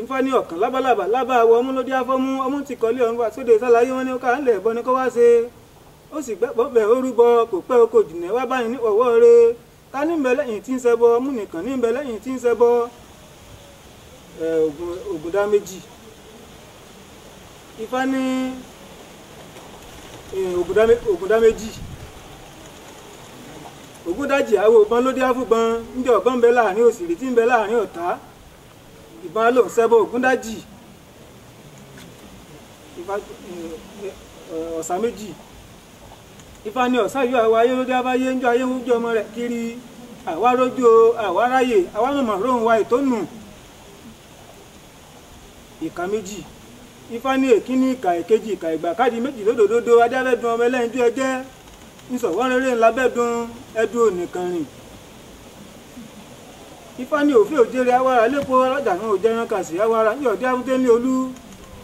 Ifá ní ọ̀kan lábàlábà lábà àwọ̀ ọmú ló dé afọ́mú ọmú ti kọ́lé ọ̀run wá sóde sálàyé wọn ní ó ká ń lẹ̀ bọ́ ni kó wá ṣe. Ó sì gbẹ́pọ̀ bẹ̀ ó rúbọ kò pẹ́ oko jìnnà wá báyìí ní ọwọ́ rẹ̀. Ká ní bẹ lẹ́yìn tí ń ṣẹbọ ọmú nìkan ní bẹ lẹ́yìn tí ń ṣẹbọ. Ògùndá méjì. Ifá ní Ògùndá méjì. Ògúndájì àwọ̀ ọ̀bọ̀n ló dé áfúgbọ́n ńjẹ́ ọ̀bọ̀n ń bẹ láàrin òsìrì tí ń bẹ láàrin ọ̀tá. Ìbọn ló ń ṣẹbọ Ògúndájì. Ifá ọ̀sà méjì. Ifá ní ọ̀sá yóò àwọ̀ ayé ló dé abáyé ńjọ́ ayé ń jọ ọmọ rẹ̀ kiri. Àwa rójú o, àwa ráyè, àwa mọ̀mọ́ róhùn wa ìtónù. Ìka méjì. Ifá ní èkíní ìkà èkejì ìkà ìgbà káàdì méjì lódòdó ajábẹ́dun ọmọ ẹlẹ́yinjú ẹjẹ́. Nsọ̀wọ́n rere ńlá bẹ́dun ẹdun ònìkan rìn. Ifá ní òfin òjèrè awara lépo alájànú òjẹran kàsí awara ní ọ̀dẹ́ abúté ní olú.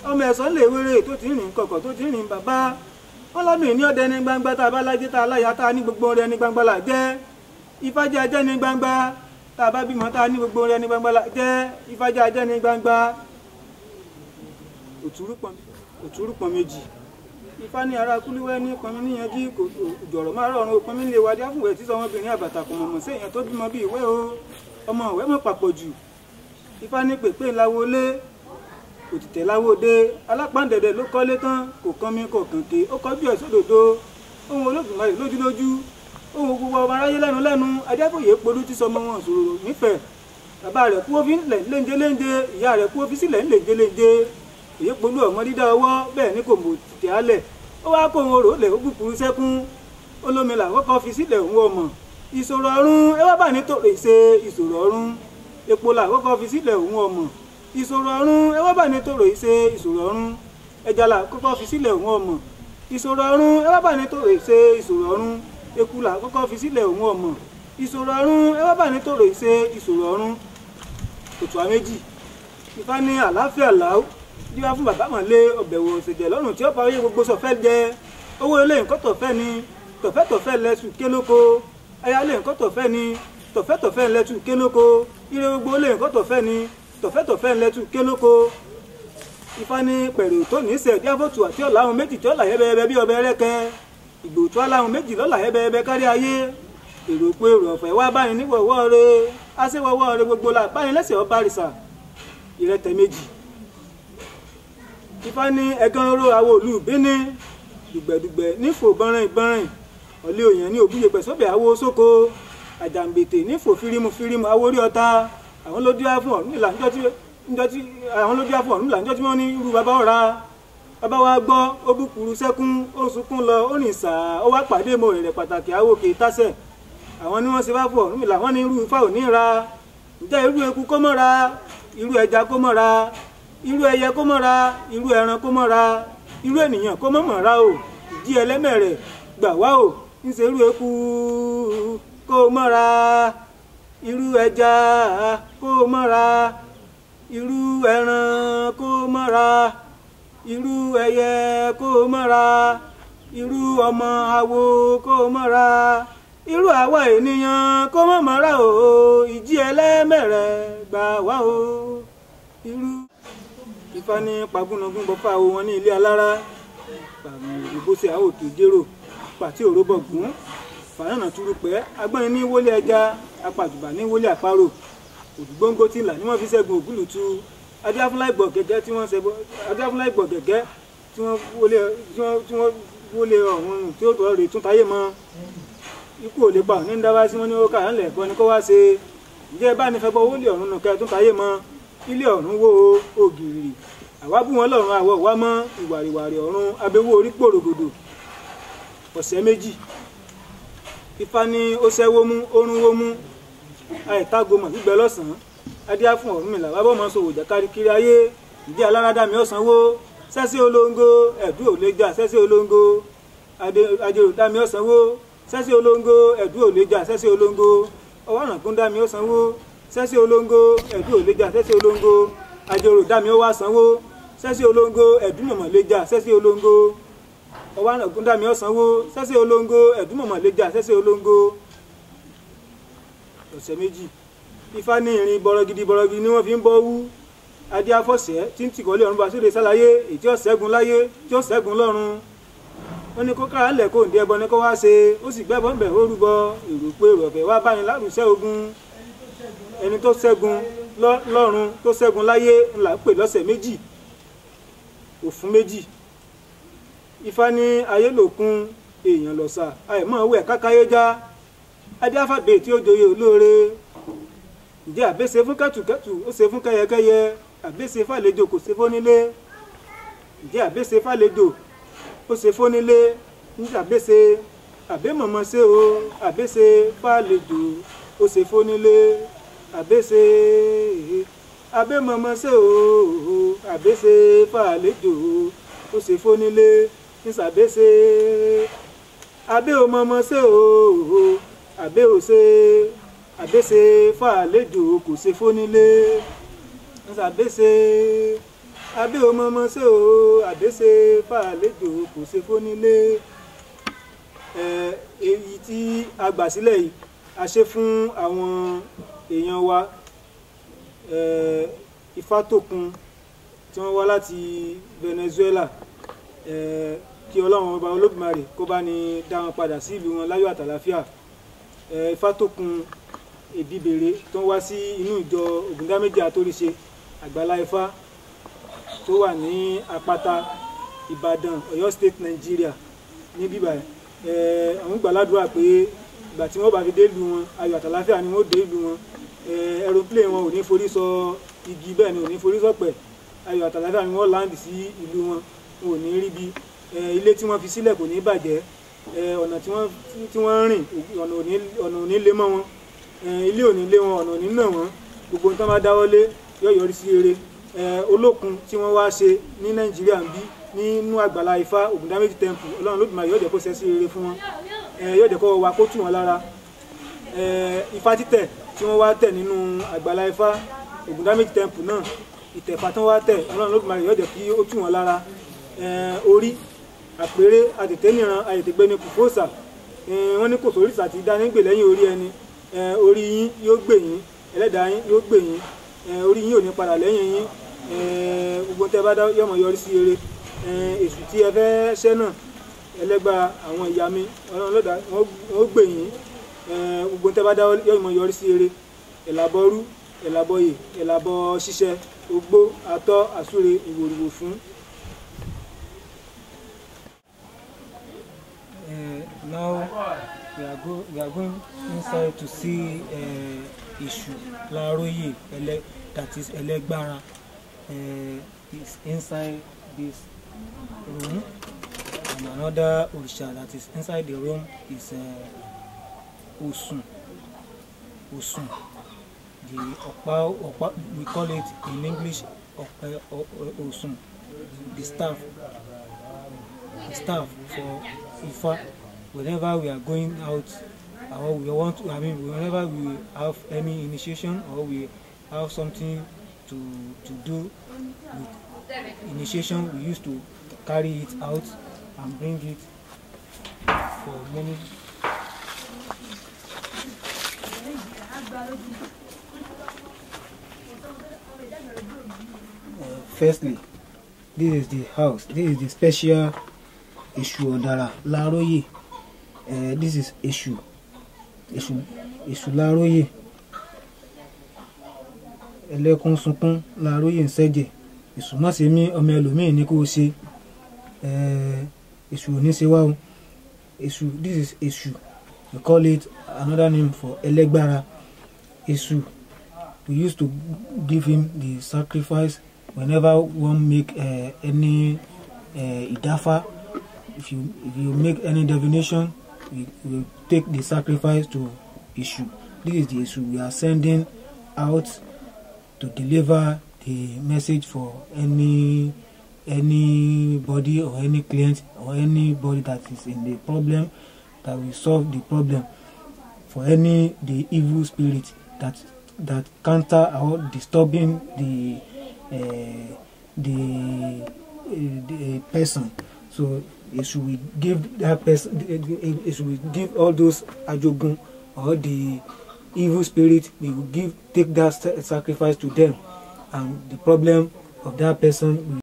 Ọmọ ẹ̀sán lè wéré tó ti rìn kọ̀kọ̀ tó ti rìn bàbá. Wọ́n lọ́dún ní ọdẹ ní gbangba tá a bá lájẹ́ tá a láya tá a ní gbogbo rẹ ní gbangba là jẹ́. Ifá jẹ́ ajẹ́ ní gbangba tá a bá bímọ tá a ní gbogbo rẹ ní gbangba là jẹ́. Ifá jẹ́ ajẹ́ ní gbangba. Òtúrúpọ̀n méjì. Ifá ní ara kúlúwẹ́ ní pọnmi níyanjú kò jọ̀rọ̀ máa rọrùn pọnmi lè wá dé fúnwẹ̀ tí sọmọbìnrin àbàtà kò mọ̀mọ̀ sí èèyàn tó bímọ bí ìwé o ọmọ ìwé mọ̀ papọ̀ jù. Ifá ní pèpè ńláwo lé òtítẹ̀ láwo dé alápáǹdẹ̀dẹ̀ ló kọ́lé tán kò kán mi kò kànké ó kọjú ẹ̀ sódòdó ohun Olódùmarè lójúlójú ohun gbogbo ọmọ aráyé lẹ́nu lẹ́nu Adéfòye polú tí sọmọ wọn sòrò nífẹ̀ẹ́. Bàbá rẹ̀ kú ó fi ńlẹ̀ léńjé léńjé ìyá rẹ̀ kú ó fi sílẹ̀ ńlẹ̀ léńjé. Èyí polú ọmọ dídá ọwọ́ bẹ́ẹ̀ ni kò mọ̀ tètè álẹ̀ ó wá kó òun rò lẹ̀ ó búburú sẹ́kún olómi làwọn kan fi sílẹ̀ òun ọmọ. Ìṣòro ọ̀run ẹ wá bà ní tòrè ṣe ìṣòro ọ̀run epo làwọn kan fi sílẹ̀ òun ọmọ. Ìṣòro ọ̀run ẹ wá bà ní tòrè ṣe ìṣòro ọ̀run ẹja làwọn kan fi sílẹ̀ òun ọmọ. Ìṣòro ọ̀run ẹ wá bà ní tòrè ṣe ìṣòro ọ̀run eku làwọn kan fi sílẹ̀ òun ọmọ. Ìṣòro ọ̀run ẹ wá bà ní tòrè ṣe ìṣòro ọ̀run. Òtùwà méjì. Ifá ní àlàáfíà làó díwá fún bàbá mọ̀lé ọ̀bẹ̀wò òṣèjẹ̀ lọ́rùn tí ó parí gbogbo sọ̀fẹ́ jẹ owó ilé nǹkan tọ̀fẹ́ ni tọ̀fẹ́tọ̀fẹ́ lẹ́sù kélóko aya ilé nǹkan tọ̀fẹ́ ni tọ̀fẹ́tọ̀fẹ́ lẹ́sù kélóko ire gbogbo ilé nǹkan tọ̀fẹ́ ni tọ̀fẹ́tọ̀fẹ́ lẹ́sù kélóko. Ifá ní pẹ̀rù tó ní sẹ̀ díáfòtù àti ọ̀làhùn méjì tí ó là yẹ́bẹ́yẹ́bẹ́ bí ọbẹ̀ rẹ́kẹ́ ìgbòtú aláhùn méjì lọ́là yẹ́bẹ́yẹ́bẹ́ kárí ayé èrò pé èrò ọ̀fẹ́ wá báyìí níwọ̀wọ́ re aṣẹ́wọ́wọ́ re gbogbo là báyìí lẹ́sẹ̀ ọba rìsà. Ìrẹtẹ̀ méjì. Ifá ní ẹ̀gán oró àwọ̀ òlù bíní dùgbẹ̀dùgbẹ̀ nífò bọ́nrìn ìbọ́nrìn ọ̀lẹ́ òyìn ní òbúyẹ̀pẹ̀ sóbẹ̀ àwọ̀ sóko àjàǹbètè nífò fírímù fírímù àwọ̀ orí ọ̀tá àwọn ló díá fún Ọ̀rúnmìlà níjọ́ tí wọ́n ní irú bàbá ọ̀ra bàbá wa gbọ́ ó búkúrú sẹ́kún ó sunkún lọ ó rìn sàá ó wá pàdé mo rẹ̀ pàtàkì àwọ̀ kè tásẹ̀ àwọn ni wọ́n ṣe wá fún Ọ̀rúnmìlà wọ́n ní irú ifá ò ní ra ǹjẹ́ irú eku kó mọ́ra irú ẹja kó mọ́ra irú ẹyẹ kó mọ́ra irú ẹran kó mọ́ra irú ènìyàn kó mọ̀mọ́ ra o ìdí ẹlẹ́mẹ̀rẹ̀ gbà wá o ń ṣe irú eku kó mọ́ra irú ẹja kó mọ́ra irú ẹran kó mọ́ra irú ẹyẹ kó mọ́ra irú ọmọ awo kó mọ́ra irú àwa ènìyàn kó mọ̀mọ́ ra o ìdí ẹlẹ́mẹ̀rẹ̀ gbà wá o irú. Ifá ní pagúnagún bọ́fà wo wọn ní ilé alára ìbòsẹ̀ àwọn òkè jérò pàtí òróbọ̀gún fàyànà turupẹ́ agbọ́nrin ní wọlé ẹja apàjùbà ní wọlé àparò òdùgbòǹgbò tí là ní wọ́n fi ṣẹ́gun ògúlùtù adíáfúnláìgbọ̀ gẹ́gẹ́ tí wọ́n ṣẹbọ adíáfúnláìgbọ̀ gẹ́gẹ́ tí wọ́n wọlé ọ̀run tí ó tọ́ rè tún táyé mọ́ ikú ò lè pa ní dáwà sí wọn ní ó kà ń lẹ̀ bọ́ ni kó wá ṣe ǹjẹ́ bá ní fẹ́ bọ́ wọlé ọ̀run nù kẹ́ tún táyé mọ́ ilé ọ̀run wo ògìrì àwa bú wọn lọ́run àwọ̀ wá mọ́ ìwàrìwàrì ọ̀run abẹ́wò orí pòrògòdò. Ọ̀sẹ̀ méjì. Ifá ní ó ṣẹ́wó mú orun wó mú àìtágomọ̀ gbígbẹ lọ́sàn-án adíá fún Ọ̀rúnmìlà wá bọ́mọ sòwò jàkárí kiri ayé ìdí alárádá mi ọ̀sán wó sẹ́sẹ́ olóńgó ẹ̀dú ò lè jà sẹ́sẹ́ olóńgó ajérò dá mi ọ̀sán wó sẹ́sẹ́ olóńgó ẹ̀dú ò lè jà sẹ́sẹ́ olóńgó ọwọ́ àrànkún dá mi ọ̀sán wó sẹ́sẹ́ olóńgó ẹ̀dú ò lè jà sẹ́sẹ́ olóńgó ajérò dá mi ó wá sanwó sẹ́sẹ́ olóńgó ẹ̀dú mọ̀mọ́ lè jà sẹ́sẹ́ olóńgó ọwọ́ àrànkún dá mi ọ̀sán wó sẹ́sẹ́ olóńgó ẹ̀dú mọ̀mọ́ lè jà sẹ́sẹ́ olóńgó. Ọ̀sẹ̀ méjì. Ifá ní irin bọ̀rọ̀gidi bọ̀rọ̀gidi ni wọ́n fi ń bọ́ wú. Adé afọ́sẹ́ tí ń tìkọ́lé ọ̀run bá sóde sáláyé, èyí tí ó ṣẹ́gun láyé, tí ó ṣẹ́gun lọ́run. Wọ́n ní kó kára ńlẹ̀ kó ǹdí ẹbọ ní kó wá ṣe, ó sì gbẹ́bọ ńbẹ̀ ó rúbọ, èrò pé èrò ọ̀fẹ́ wá báni lárùsẹ́ ogun. Ẹni tó ṣẹ́gun lọ́run tó ṣẹ́gun láyé ńlá pè lọ́sẹ̀ méjì, òfun méjì. Ifá ní ayé lòkun, èèyàn lọ̀sà, àìmọ̀ wẹ̀ kákáyé já. Adé afábẹ́ tí ó joyè olóore. Ǹjẹ́ àbẹ́sẹ̀ fún kẹ́tùkẹ́tù, ó ṣe fún kẹ́yẹkẹ́yẹ, àbẹ́sẹ̀ fàlejò kò ṣe fónílé. Ǹjẹ́ àbẹ́sẹ̀ fàlejò ó ṣe fónílé, ǹjẹ́ àbẹ́sẹ̀ àbẹ́mọ̀mọ́ ṣe o, àbẹ́sẹ̀ fàlejò ó ṣe fónílé, àbẹ́sẹ̀ àbẹ́mọ̀mọ́ ṣe o, àbẹ́sẹ̀ fàlejò ó ṣe fónílé, ǹṣàbẹ́sẹ̀ àbẹ́ òmọ̀mọ́ ṣe o, àbẹ́ òṣè àbẹ́sẹ̀ fàlejò kò ṣe fónílé, ǹṣàbẹ́sẹ̀ àbẹ́ òmọ̀mọ́ ṣe o, àbẹ́sẹ̀ fàlejò kò ṣe fónílé. Èyí tí a gbà sílẹ̀ yìí a ṣe fún àwọn èèyàn wa Ifátòkun tí wọ́n wá láti Venezuela, kí Ọlọ́run ọba Olódùmarè kó bá ní dá wọn padà sí ìlú wọn láyọ̀ àtàlàáfíà. Ifátòkun Èbìbèrè tó ń wá sí inú ìjọ Ògúndáméjì Àtòríṣe Àgbàlá Ifá tó wà ní Àpáta, Ìbàdàn, Ọ̀yọ́ State, Nigeria ní bíbá. Àwọn gbàládùra pé ìgbà tí wọ́n bá fi dé ìlú wọn ayọ̀ àtàlàáfíà ni wọ́n dé ìlú wọn. Aeroplane wọn ò ní forí sọ igi, bẹ́ẹ̀ ni ò ní forí sọ̀pẹ̀. Ayọ̀ àtàlàáfíà ni wọ́n láǹdì sí ìlú wọn, wọn ò ní rí bí ilé tí wọ́n fi sílẹ̀ kò ní bàjẹ́. Ọ̀nà tí wọ́n rìn ọ̀nà ò ní lé mọ́ wọn, ilé ò ní lé wọn, ọ̀nà ò ní nà wọ́n. Gbogbo nǹkan bá dáwọ́ lé yóò yọrí sí rere. Olókun tí wọ́n wá ṣe ní Nàìjíríà ń bí nínú Àgbàlá Ifá Ògúndáméjì Temple, Ọlọ́run Olódùmarè yóò jẹ́ kó ṣe sí rere fún wọn, yóò jẹ́ kó wá kó tù wọ́n lára. Ifá títẹ̀ tí wọ́n wá tẹ̀ nínú Àgbàlá Ifá Ògúndáméjì Temple náà, ìtẹ̀fà tí wọ́n wá tẹ̀, Ọlọ́run Olódùmarè yóò jẹ́ kí ó tù wọ́n lára. Orí àpèrè àtètè níran àyètègbè ní kòfóòsà, wọ́n ní kò sóríṣà ti dá nígbè lẹ́yìn orí ẹni. Orí yín yóò gbè yín, ẹlẹ́dàá yín yóò gbè yín, orí yín ò ní padà lẹ́yìn yín. Gbogbo tẹ́ bá dá yọmọ yọrí sí rere. Èṣù tí ẹ fẹ́ ṣẹ́ náà, ẹlẹ́gba àwọn ìyá mi, Ọlọ́run lọ́dà wọ́n gbè yín. Gbogbo tẹ́ bá dá yọmọ yọrí sí rere. Ẹ̀làbọ̀rú, ẹ̀làbọ̀yè, ẹ̀làbọ̀ ṣíṣẹ, ogbó, atọ́, àsúre, ìwòrìwò fún. Now we are going inside to see Èṣù Láróyè, that is Ẹlẹ́gbára, is inside this room, and another Òrìṣà that is inside the room is Òsùn. Òsùn, the Ọ̀pá, Ọ̀pá, we call it in English Ọ̀pá, Òsùn, the staff for Ifá. Whenever we are going out or we want to, I mean, whenever we have any initiation or we have something to do with initiation, we used to carry it out and bring it for many. Firstly, this is the house. This is the special Èṣù Ọ̀dàrà Láróyè. This is Èṣù Láróyè. Ẹlẹ́kún sunkún Láróyè ń ṣẹ̀jẹ̀. Èṣù má ṣe mí, ọmọ ẹlòmíì ní kó ṣe. Èṣù ò ní ṣe wá o. Èṣù, this is Èṣù. We call it another name for Ẹlẹ́gbára. Èṣù, we used to give him the sacrifice whenever one make any ìdáfá. If you make any divination, we take the sacrifice to Èṣù. This is the Èṣù we are sending out to deliver the message for anybody or any client or anybody that is in the problem, that will solve the problem for any the evil spirit that counter or disturbing the person. So Èṣù will give that person, Èṣù will give all those ajogun or the evil spirit, we will take that sacrifice to them, and the problem of that person will